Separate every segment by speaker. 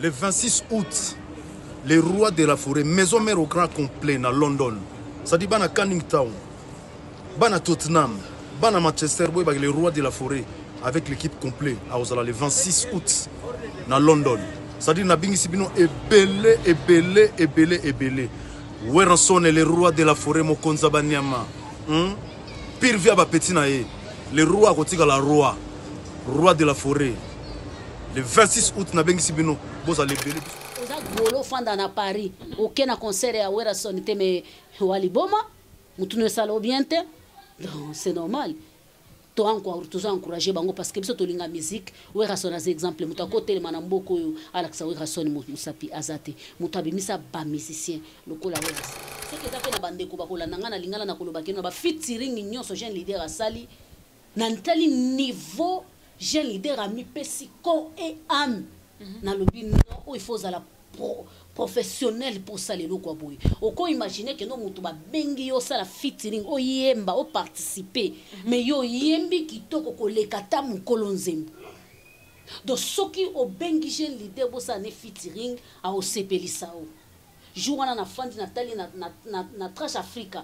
Speaker 1: Le 26 août, le roi de la forêt, maison mère au grand complet na London. Ça dit bana Canning Town, bana Tottenham, bana Manchester, boy le roi de la forêt avec l'équipe complète à Ozala le 26 août na London. Ça dit na bingisi bino ebele ebele ebele ebele. Werrason le roi de la forêt mokonza banyama. Pire vie ba petit na ye. Le roi akotikala roi. Roi de la forêt. Le 26 août na bengisi bino bozala ebele.
Speaker 2: Oza golo fanda na Paris. Oke na concert ya Werrason te mais waliboma mutu no esala bien te. Donc c'est normal. To encore tozo encourager bango parce que biso tolinga musique. Werrason aza exemple mutu akotelema na mboko oyo alakisa Werrason musapi aza te. Mutu abimisa ba musicien lokola Werrason. Soki eza pe na bandeko bakolanda nga na lingala na koloba keno ba featuring nyonso jeune leader asali na ntali niveau jeune leader amipesi corps et âme. Nalobi non, oyo il faut ozala professionnel pour ça eloko ya boye. Oko imaginer que no mutu babengi yo sala featuring, oyemba, o participer, mais yo yembi kitoko koleka ta mukolo nzembo. Donc soki obengi jeune leader bosala ne featuring a osepelisa o. Jour wana na fandi na tali na Trash Africa.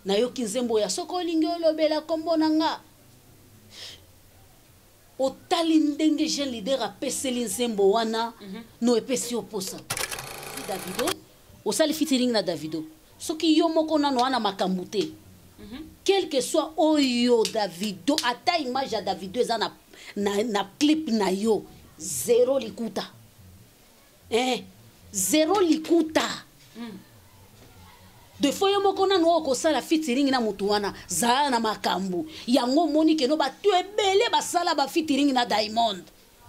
Speaker 2: Nayoki nzembo ya soko olingi olobela kombo na nga. Otali ndenge jeune leader apeseli nzembo wana, no epesi yo posa. Davido, osali featuring na Davido. Soki yo moko nano wana makambo te. Quel que soit oyo Davido, ata image ya Davido eza na clip na yo, zéro likuta. Zéro likuta. De fois yo moko nanu oyo kosala featuring na mutu wana, zala na makambo. Yango omoni ke no bato ebele basala ba featuring na Diamond.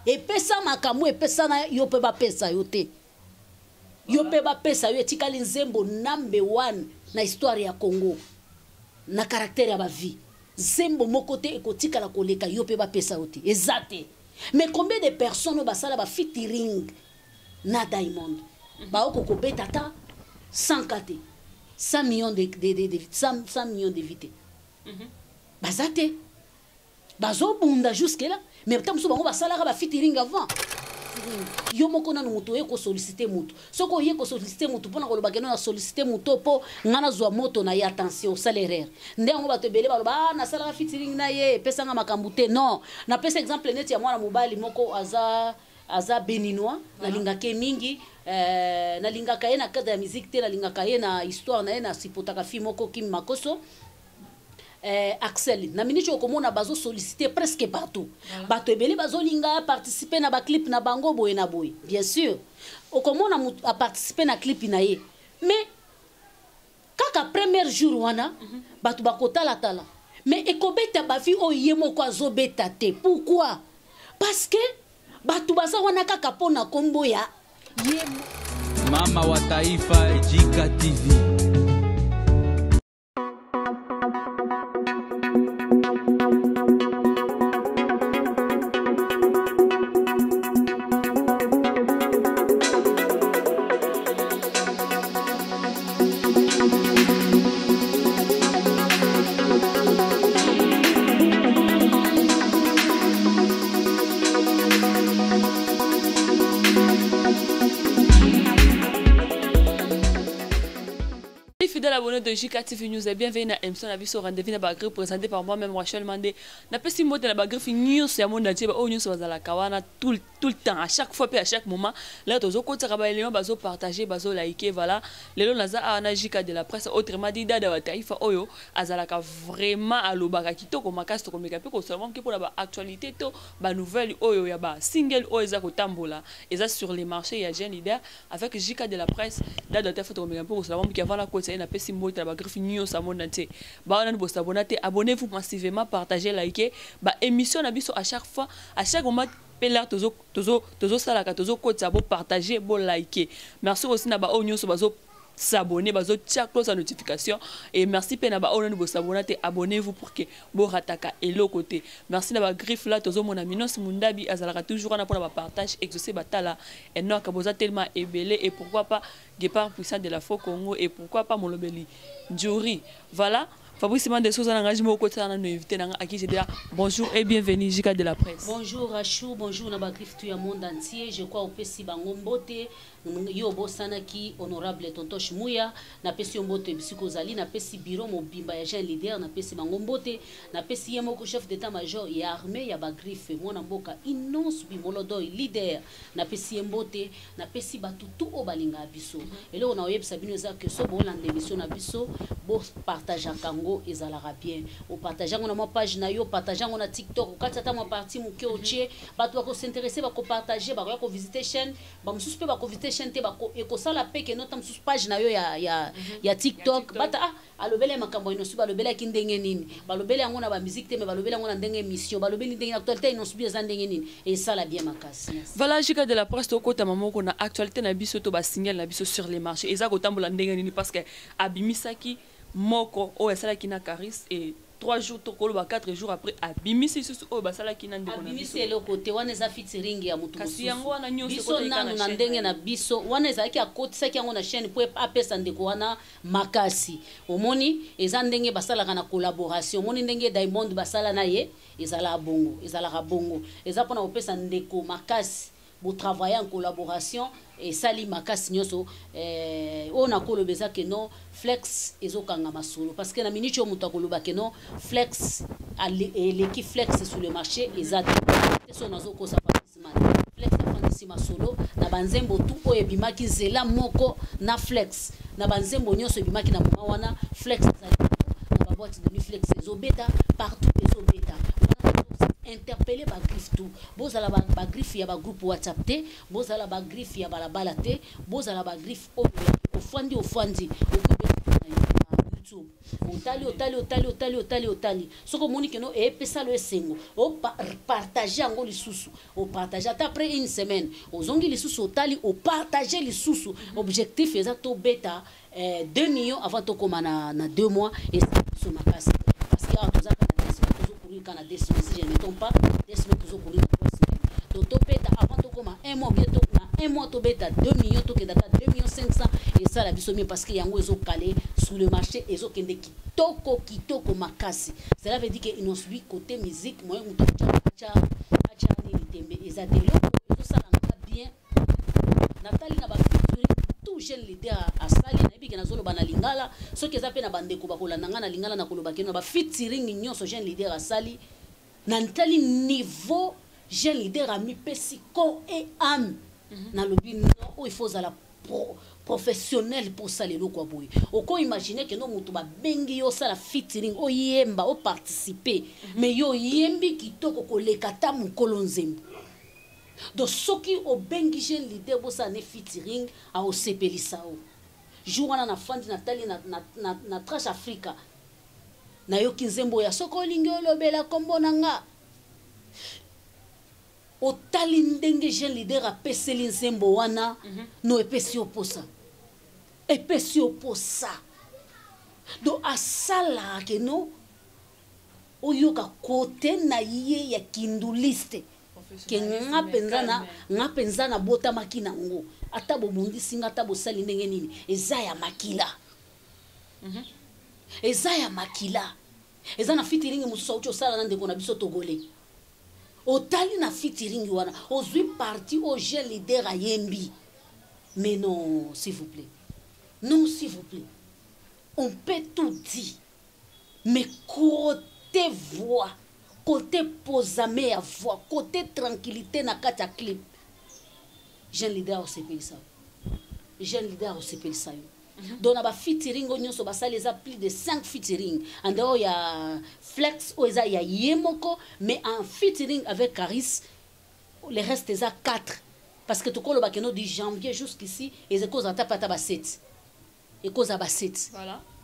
Speaker 2: Epesa makambo, epesa na yo pe bapesa yo te. Yo pe bapesa yo etikali nzembo number 1 na histoire ya Congo. Na caractère ya ba vie. Nzembo moko te ekotikala koleka yo pe bapesa yo te. Eza te. Mais combien de personnes oyo basala ba featuring na Diamond? Ba oko kobeta ata 100 K te. 100 millions de, de, de, de, 100, 100 millions de vues te. Baza te. Bazo bunda jusque là, mais tant mosusu bango basalaka ba featuring avant. Yo moko nanu moto oye ko solliciter moto. Soki oye ko solliciter moto mpona koloba ke no na solliciter moto mpo nga nazwa moto na ye, attention, osala erreur. Nde yango bato ebele baloba, ah, nasalaka featuring na ye, epesanga makambo te. Non, napesa exemple neti ya mwana mobali moko aza béninois, nalingaka ye mingi, nalingaka ye na cadre ya musique te, nalingaka ye na histoire na ye, na supportaka fille moko Kim Makoso. Axel, na minute oyo komona bazo solliciter presque partout. Bato ebele bazolinga participer na ba clip na bango boye na boye. Bien sûr, okomona mutu a participer na clip na ye. Mais kaka premier jour wana, bato bakotala-tala. Mais ekobeta ba vie oyo ye moko azobeta te. Pourquoi? Parce que bato baza wana kaka mpona kombo ya ye.
Speaker 3: Mama wa Taifa, Jika TV.
Speaker 4: Fidèle abonné de JK TV News et bienvenue na émission na biso rendez-vous na ba griffe présenté par moi-même Rachel Mandé. Na pesi mbote na ba griffe news ya monde entier ba oyo news bazalaka wana tout le temps à chaque fois pe à chaque moment là tozo kotaka ba éléments bazo partager bazo liker voilà. Lelo naza awa na JK de la presse autrement dit dada wa taifa oyo azalaka vraiment alobaka kitoko makasi tokomeka pe kosala mwa moke mpona ba actualité to ba nouvelle oyo ya ba single oyo eza kotambola eza sur les marchés ya jeune leader avec JK de la presse dada wa taifa tokomeka mpe kosala mwa moke avant na kotisa ye na pesi mbote na ba griffe nyonso ya monde entier. Ba wana bo s'abonner te, abonnez-vous massivement, partagez, likez ba émission na biso à chaque fois, à chaque moment pe là tozo tozo tozo salaka tozo kotisa bo partager bo liker. Merci aussi na ba oyo nyonso bazo s'abonner bazo tia cloche à notification et merci pe na ba oyo bo s'abonner te, abonnez-vous pour que bo rataka eloko te. Merci na ba griffe là tozo mona Minos Mundabi azalaka toujours wana pona ba partage exaucé batala et non kaboza tellement ebele et pourquoi pas Guépard puissant de la Faux Congo et pourquoi pas Molobeli Ndjuri. Voilà. Fabrice Mande soza na ngai moko kotala nano invité na nga à qui je dis bonjour et bienvenue JK de la presse.
Speaker 2: Bonjour Rachou, bonjour na ba griffe tout ya monde entier. Je crois opesi bango mbote yo obosanaki honorable Tontosh Muya, napesi yo mbote bisika ozali, napesi bureau mobimba ya jeune leader, napesi bango mbote, napesi ye moko chef d'état-major ya armée ya ba griffe mwana mboka Innoss'B Molodoy leader, napesi ye mbote, napesi bato tu oyo balingaka biso. Eloko na oyebisa bino eza que so bolanda émission na biso, bopartageaka yango, ezalaka bien. Opartage yango na mwa page na yo, partage yango na TikTok, okati ata mwa partie moke otie, bato bakosinteresse, bakopartage, bakoya kovisite chaîne, bamosusu mpe bakovisite chaîne te, ekosala pe ke nota mosusu page na yo ya TikTok, bata ah alobeli makambo ya Innoss'B, balobelaki ndenge nini, balobeli yango na bamusique te, mais balobeli yango na ndenge émission, balobeli ndenge actualité ya Innoss'B eza ndenge nini, esala bien makasi. Merci.
Speaker 4: Voilà, JK de la presse, tokota moko na actualité na biso to ba signal na biso sur les marchés. Eza kotambola ndenge nini parce que abimisaki moko oyo asalaki na Caris et 3 jours tokoloba 4 jours après abimisi lisusu oyo basalaki na ndeko na biso.
Speaker 2: Abimisi eloko te, wana eza featuring ya motu
Speaker 4: Kasi
Speaker 2: mosusu.
Speaker 4: Yango wana nyonso
Speaker 2: Biso
Speaker 4: ekotaki
Speaker 2: nanu
Speaker 4: na
Speaker 2: na
Speaker 4: chaîne
Speaker 2: ndenge
Speaker 4: na ye.
Speaker 2: Na biso wana ezalaki akotisaki yango na chaîne po apesa ndeko wana makasi. Omoni eza ndenge basalaka na collaboration, omoni ndenge Diamond basala na ye, ezalaka bongo, ezalaka bongo, eza mpona kopesa ndeko makasi. Botravailler en collaboration esali makasi nyonso. Oyo nakoloba eza ke non, Flex ezokanga masolo, parce que na minute oyo moto akoloba ke non, Flex eleki Flex sur le marché eza te. Te so nazokosa, Fabrice Mande. Flex afandisi masolo na banzembo tu oyo ebimaki nzela moko na Flex, na banzembo nyonso ebimaki na moma wana. Flex ezali na baboîte de nuit, Flex ezobeta partout, ezobeta wana. Interpeller bagriffe tout, bozala bagriffe ya bagroupe WhatsApp te, bozala bagriffe ya balabala te, bozala bagriffe oyo ofandi ofandi okobeta na YouTube, otali otali otali otali otali otali. Soki omoni keno epesa lo esengo, opartage yango lisusu, opartage ata après une semaine, ozongi lisusu, otali, opartage lisusu. Objectif eza tobeta 2 millions avant tokóma na 2 mois. Esala biso makasi parce que awa toza kaka na 2 semaines, tozocourir kaka na 2 semaines, si je ne me trompe pas, 2 semaines tozocourir na 3 semaines. Donc tobeta avant tokóma un mois, bien to na un mois tobeta 2 millions, tokenda ata 2 millions 500, esala biso mieux parce que yango ezokale sur le marché, ezokende kitoko kitoko makasi. Cela veut dire que Innoss'B côté musique moyen moto atya atya nini tembe eza te. Eloko ezosala nga bien, natali na bafeaturing tout jeune leader asali, nayebi ke nazoloba na lingala, soki eza mpe na bandeko bakolanda nga na lingala, na koloba keno na bafeaturing nyonso jeune leader asali, natali niveau jeune leader amipesi corps et âme. Nalobi non, oyo il faut ozala professionnel mpo osala eloko ya boye. Okoimagine kendo moto babengi yo osala featuring, oyemba, oparticipe, mais yo oyembi kitoko koleka ata mokolo nzembo. Donc soki obengi jeune leader bosala ne featuring, aosepelisa o jour wana. Nafandi, natali na Trash Africa, nayoki nzembo ya soki olingi olobela nkombo na nga. Otali ndenge jeune leader apeseli nzembo wana, no epesi yo posa, epesi yo posa. Donc asalaka keno oyoka kote na ye ya kinduliste ke nga mpenza na nga mpenza nabotamaki nango, ata bobundisi nga, ata bosali ndenge nini, eza ya makila, eza ya makila. Eza na featuring mosusu auti osala na ndeko na biso togolais. Otali na featuring wana, ozwi parti oyo jeune leader ayembi, mais non, s'il vous plaît, non, s'il vous plaît, on peut tout dire, mais côté voix, côté posame ya voix, côté tranquillité na kati ya clip, jeune leader osepelisa yo, jeune leader osepelisa yo. Donc na bafeaturing oyo nyonso basali, eza plus de 5 featuring en dehors ya Flex oyo eza ya ye moko, mais en featuring avec Caris, le reste eza 4, parce que tokoloba keno du janvier jusqu'ici eza ekozala ata pe ata ba 7, ekozala ba 7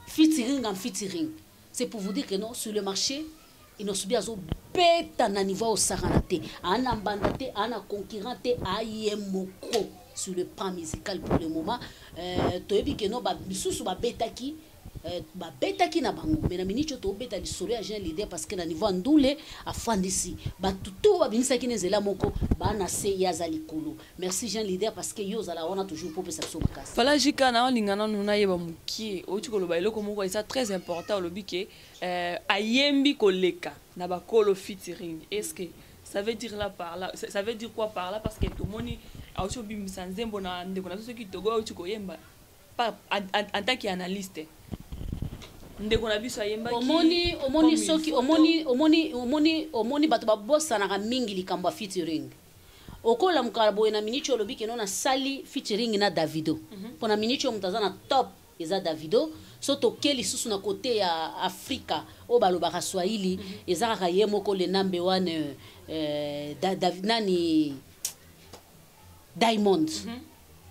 Speaker 2: featuring en featuring. C'est pour vous dire que non, sur le marché Innoss'B azobeta na niveau osakana te, ana mbanda te, ana concurrent te, aye moko sur le plan musical pour le moment. Toyebi ke no misusu babetaki. Babetaki na bango, mais na miniti oyo tobeta lisolo ya jeune leader, parce que na niveau ya ndule afandisi bato to babimisaki na nzela moko, bana se ye aza likolo. Merci jeune leader, parce que yo ozala wana toujours mpo opesa biso makasi.
Speaker 4: Voilà, Jika, na olinga nanu nayeba mokie. Outi koloba eloko moko eza très important. Olobi ke ayembi koleka na bakolo featuring. Est ce que ça veut dire là par là, ça veut dire quoi par là? Parce que tomoni auti obimisa nzembo na ndeko na biso, soki Togo auti koyemba pas en tant qu'analyste, ndeko na biso ayembaki.
Speaker 2: Omoni soki omoni bato babosanaka mingi likambo ya featuring. Okolamukala boye na miniti oyo, olobi keno nasali featuring na Davido. Mpo na miniti oyo moto aza na top eza Davido. So toke lisusu na kote ya Afrika oyo balobaka Swahili, eza kaka ye moko le number one, nani, Diamond.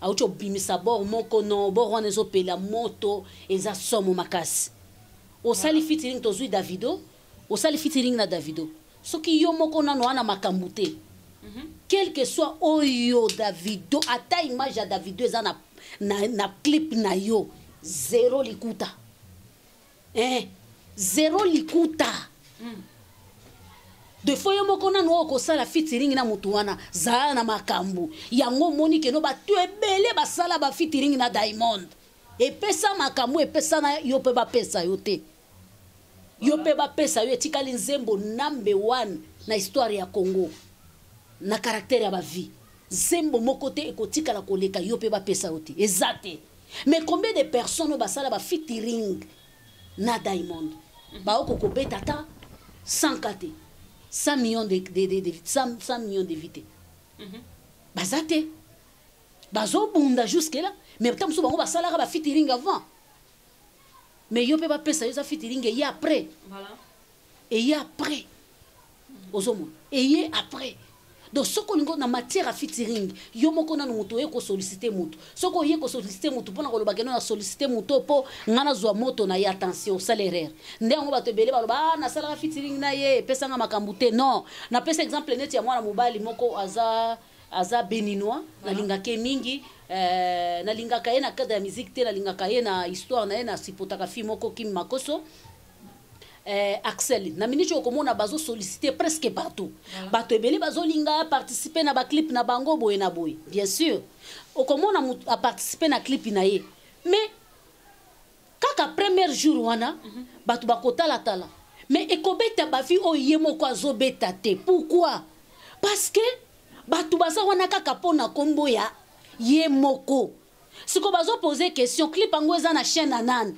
Speaker 2: Auti obimisa bor moko, no bor wana ezopela moto, eza somo makasi. Osali featuring, tozwi Davido, osali featuring na Davido. Soki yo moko nano wana makambo te, quel que soit oyo Davido, ata image ya Davido eza na clip na yo, zéro likuta, eh, zéro likuta. De fois yo moko nanu oyo kosala featuring na motu wana, zala na makambo yango. Omoni keno bato ebele basala bafeaturing na Diamond, epesa makambo, epesa na yo mpe bapesa yo te. Yo mpe bapesa yo, etikali nzembo number one na histoire ya Congo na caractère ya bavie. Nzembo moko te ekotikala koleka yo mpe bapesa yo te, eza te. Mais combien de personnes oyo basala bafeaturing na Diamond baoko kobeta ata 100 ka te, 100 millions de 100, 100 millions de vues te? Baza te, bazobunda jusque là. Mais ta mosusu bango basalaka bafeaturing avant, mais yo mpe bapesa yo eza featuring eye après. Eye après, ozomona, eye après. Donc soki olingi na matière ya featuring, yo moko nanu moto oye kosollicite motu. Soki oye kosollicite motu mpona koloba keno na sollicite moto mpo ngai nazwa moto na ye, attention, osala erreur. Nde yango bato ebele baloba: "Ah, nasalaka featuring na ye, epesanga makambo te." Non, napesa exemple neti ya mwana mobali moko aza béninois, nalingaka ye mingi. Nalingaka ye na cadre ya musique te, nalingaka ye na histoire na ye. Nasipotaka fille moko, Kim Makoso, Axel. Na miniti oyo okomona bazosollicite presque partout, bato ebele bazolinga participer na baclip na bango boye na boye. Bien sûr, okomona moto aparticipe na clip na ye, mais kaka premier jour wana bato bakotalatala, mais ekobeta bavues oyo ye moko azobeta te. Pourquoi? Parce que bato baza wana kaka mpo na nkombo ya ye moko. Siko bazopose question: clip yango eza na chaîne ya nani?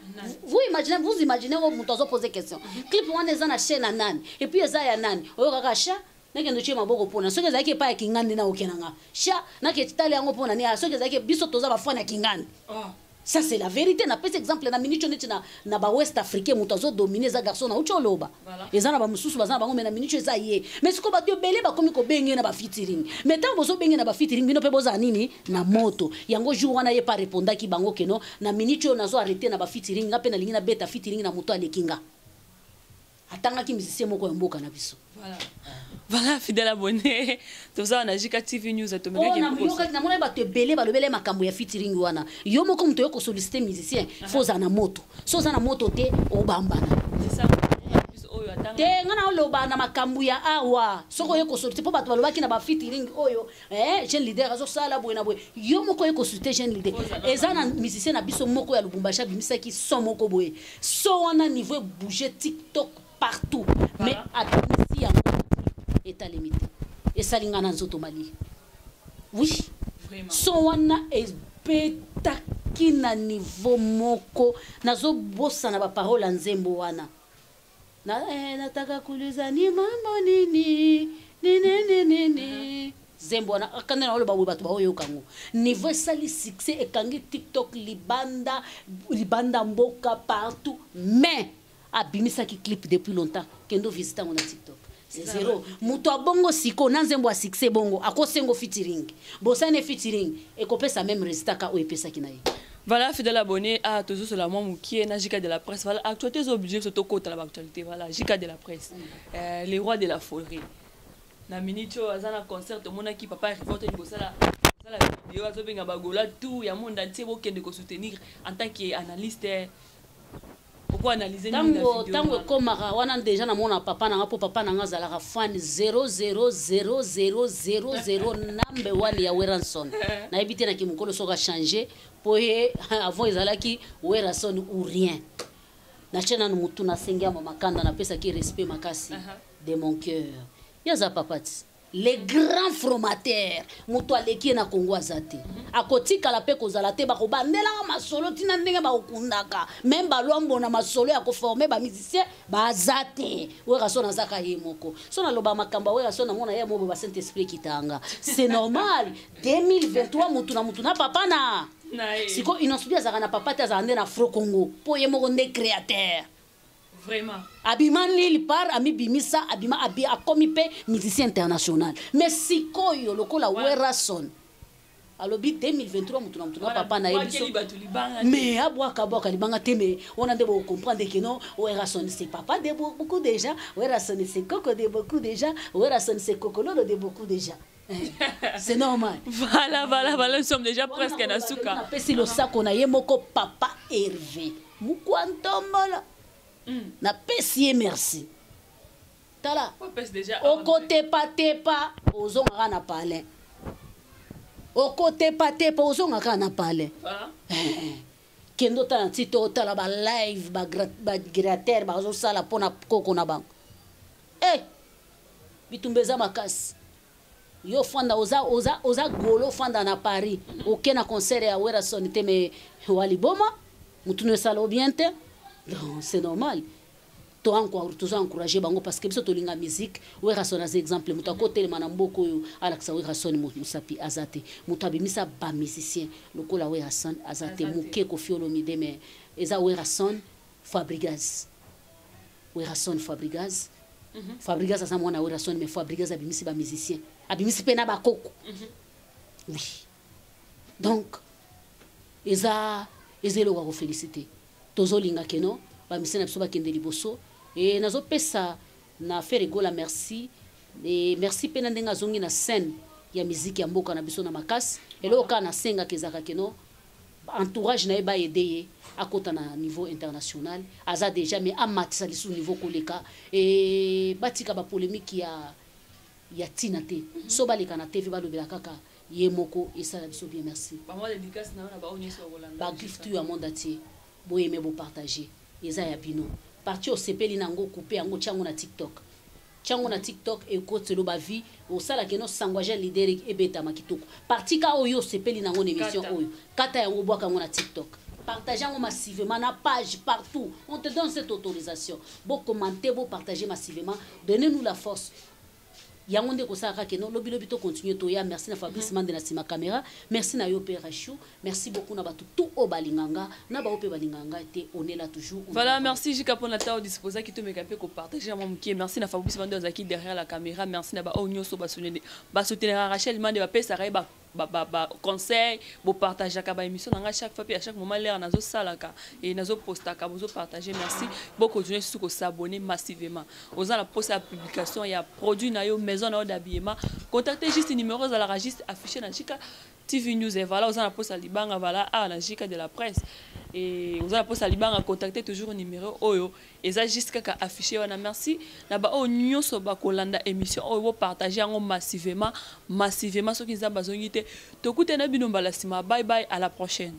Speaker 2: Vous imaginez, vous imaginez oyo moto azopose question: clip wana eza na chaîne ya nani? Et puis eza ya nani? Oyo kaka sha nakende otie maboko mpona soki ezalaki epai ya Kingandi, na okende nga sha nake tala yango mpona nini? Soki ezalaki biso toza bafani ya Kingandi. Ça, c'est la vérité. Napesi exemple na miniti neti na bawest africain, moto azodomine eza garçon na uti oloba. Eza na bamosusu baza na bango, mais na miniti eza ye. Mais sikoyo bato ebele bakomi kobenge na bafeaturing. Mais ntango bozobenge na bafeaturing, bino mpe bozala nini na moto yango. Jour wana ye pa répondaki bango keno na miniti oyo nazo arrêter na bafeaturing, nga mpe nalingi nabeta featuring na moto aleki nga. Atangaki musicien moko ya mboka na biso.
Speaker 4: Voilà, fidèle abonné, tozala na Jika TV News.
Speaker 2: Tomekaki, namoni bato ebele balobele makambo ya featuring wana. Yo moko moto oyo kosollicite musicien, fo ozala na moto. So oza na moto te, obambana te. Nga na oloba na makambo ya awa, soki oye kosollicite, mpo bato balobaki na bafeaturing oyo, jeune leader azosala boye na boye. Yo moko oye kosollicite jeune leader, eza na musicien na biso moko ya Lubumbashi abimisaki son moko boye. So wana niveau ebouge TikTok partout, mais abimisi yango, etalemi te, esali nga na nzoto mali. Oui, son wana ebetaki na niveau moko, nazobosana baparole ya nzembo wana. Nataka kuuliza ni mambo nini nini nini nini. Nzembo wana akanda na oloba boye, bato baoyoka yango, niveau esali succès, ekangi TikTok libanda, libanda mboka, partout. Mais abimisaki clip depuis longtemps, kendo visite yango na TikTok, c'est zéro. Moto abongo sikoyo na nzembo ya succès bongo akosengo featuring, bosani featuring ekopesa même résultat ka oyo epesaki na ye.
Speaker 4: Voilà, fidèle abonné à toujours sur la moi Moukié, na JK de la presse. Voilà, actualité est obligée surtout côté la actualité. Voilà, JK de la presse. Les rois de la forêt. Na minute oyo aza na concert, tomonaki papa Rivote kosala sala vidéo, azobenga bagola tout ya monde entier bokende kosoutenir. En tant que analyste, Okoanalyse nini na
Speaker 2: Ntango
Speaker 4: video
Speaker 2: ntango
Speaker 4: wana?
Speaker 2: ekomaka wana, deja namona papa nanga, mpo papa nanga azalaka fan 00000 number one ya Werrason. Nayebi te naki mokolo soki achange, mpo ye avant ezalaki Werrason ou rien. Natie nanu motu, nasengi ya makanda, napesaki respect makasi de mon cœur. Ye aza papa ti le grand formateur, moto aleki ye na Kongo aza te, akotikala mpe kozala te. Bakobandelaka masolo ntina ndenge bakokundaka meme balwambo na masolo ya koformer bamusicien baza te. Werrason azaka ye moko. So naloba makambo ya Werrason, namona ye moko ba Saint Esprit ekitanga, c'est normal. 2023, mutu na mutu na papa na
Speaker 4: Na ye.
Speaker 2: Sikoyo Innoss'B azalaka na papa te, azalaka nde na Afro Congo, mpo ye moko nde créateur.
Speaker 4: Vraiment.
Speaker 2: Abima nulle part, amibimisa, abima abi, akomi mpe musicien international. Mais sikoyo lokola Werrason alobi 2023, mutu na mutu na papa na ye, biso
Speaker 4: Bwakeli bato libanga te.
Speaker 2: Mais abwaka, abwaka libanga te, mais wana nde bocomprendre que non, Werrason, c'est papa de beaucoup déjà. Werrason, c'est koko de beaucoup déjà. Werrason, c'est kokololo de beaucoup déjà. Eh, c'est normal.
Speaker 4: Voilà, nous sommes déjà presque na suka.
Speaker 2: Napesi losako na ye moko papa Hervé Mukwantombola, napesi ye merci. Tala.
Speaker 4: Opesi déjà.
Speaker 2: Okotepatepa, ozongaka na palin. Okotepatepa, ozongaka na palin.
Speaker 4: Voilà.
Speaker 2: Kende otala nti to otala balive, bagrataire bazosala mpona koko na bango. E bitumba eza makasi. Yo fanda, oza golo, ofanda na Paris, oke na concert ya Werrason te, mais waliboma mutu no esala o bien te. Donc c'est normal, toza encourage bango parce que biso tolinga musique. Werrason aza exemple. Moto akotelema na mboka oyo alakisa Werrason mosapi aza te. Moto abimisa bamusicien lokola Werrason aza te.
Speaker 4: Aza te.
Speaker 2: Moke Koffi Olomide, mais eza Werrason, Fabregas. Werrason, Fabregas. Fabregas aza mwana Werrason, mais Fabregas abimisi bamusicien, abimisi mpe na bakoko. Oui, donc eza eloko ya kofélicité. Tozolinga keno bamusicien na biso bakende liboso. E nazopesa na Ferre Gola merci, e merci mpe na ndenge azongi na scène ya miziki ya mboka na biso na makasi. Eloko kaka nasengaka ezalaka keno entourage na ye baaider ye akota na niveau international. Aza déjà, mais amatisa lisusu niveau koleka. E batika bapolémique ya ntina te. So baleka na TV, balobela kaka ye moko, esala biso bien. Merci.
Speaker 4: Bamwa dédicace na yo na bao nyonso bakolanda.
Speaker 2: Bagriffe tu ya monde entier, boyeme, bopartage, eza ya bino. Parti osepeli nango, coupe yango, tia yango na TikTok, tia yango na TikTok, ekotelo bavues, osalaka eno sango agent leader ebetama kitoko. Parti ka oyo osepeli nango na émission
Speaker 4: Kata.
Speaker 2: oyo, kata yango, bwaka yango na TikTok, partage yango massivement na page partout. On te donne cette autorisation. Bocommenter, bopartager massivement, donnez-nous la force. Yango nde kosalaka keno lobilobi tocontinue toya. Merci na Fabrice Mande na nsima caméra, merci na yo mpe Rachou, merci beaucoup na bato tout oyo balinganga na bao mpe balinganga te. On est là toujours, on est
Speaker 4: Voilà,
Speaker 2: là.
Speaker 4: Merci Jika pour nata disposa qui te meka pe ko partager moi mokie. Merci na Fabrice Mande azaki derrière la caméra. Merci na ba o nyonso ba soutenir. Ba soutenir Rachel Mande, ba pesa ba conseil, bo partager ka ba émission na chaque fois, puis à chaque moment l'air nazo salaka et nazo postaka, bozo partager. Merci. Bo continuer surtout ko s'abonner massivement. Oza la poste ya publication ya produit na yo, maison na yo d'habillement. Contactez juste numéro za la registre affiché na Jika TV News et voilà, oza na poste ya libanga, voilà, à la Jika de la presse. Et oza na poste ya libanga, contactez toujours numéro oyo eza juste kaka affiché wana. Merci na ba oyo nyonso bakolanda émission oyo, bopartage yango massivement, massivement. Soki Nzambe azongi te, tokutana bino mbala nsima. Bye bye, à la prochaine.